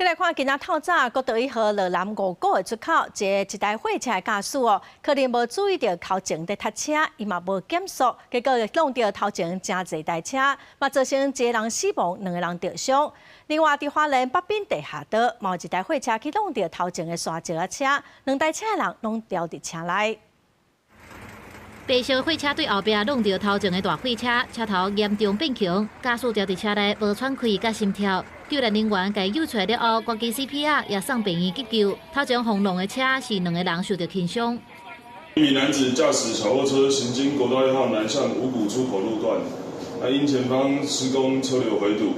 來看今仔透早國道一號羅南五股的出口，一台貨車的駕駛哦，可能無注意著頭前佇塞車，伊嘛無減速，結果挵著頭前誠濟台車，嘛造成一個人死亡，兩個人著傷。另外，佇花蓮北濱地下道，嘛有一台貨車去挵著頭前的沙石仔車，兩台車的人攏牢佇車內。白色貨車對後壁挵著頭前的大貨車，車頭嚴重變形，駕駛牢佇車內無喘氣佮心跳。救援人員共救出來了後，趕緊 CPR 也送病院急救。頭前予挵的車是兩個人受著輕傷。一名男子駕駛小貨車行經國道一號南向五股出口路段，那因前方施工車流回堵，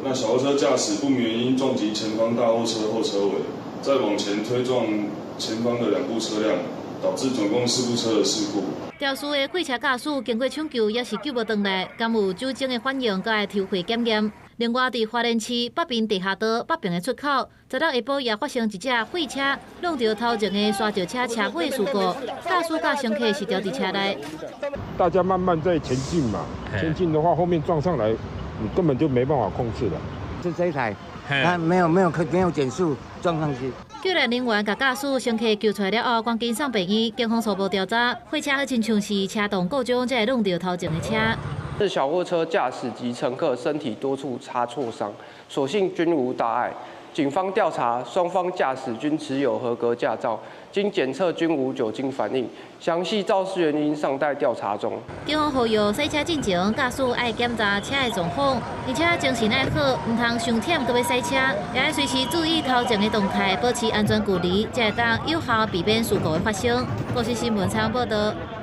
那小貨車駕駛不明原因撞擊前方大貨車後車尾，再往前推撞前方的兩部車輛，導致總共四部車的事故。肇事的貨車駕駛經過搶救也是救無轉來，敢有酒精的反應，閣愛抽血檢驗。另外，佇花蓮市北濱地下道北爿的出口，十六下晡也發生一隻貨車挵著頭前的沙石車車禍事故，駕駛佮乘客是牢佇車內。大家慢慢在前進嘛，前進的話，後面撞上來，你根本就沒辦法控制了。是這一台，他沒有減速撞上去。救援人員共駕駛乘客救出來了後，趕緊送病院，警方初步調查，貨車好親像是車動故障，才會挵著頭前的車。是小貨車駕駛及乘客身體多處擦挫傷，所幸均無大礙。警方調查，雙方駕駛均持有合格駕照，經檢測均無酒精反應，詳細肇事原因尚待調查中。警方呼籲駛車進前，駕駛愛檢查車的狀況，而且精神愛好，毋通傷忝閣欲駛車，也愛隨時注意頭前的動態，保持安全距離，才會當有效避免事故的發生。國視新聞採訪報導。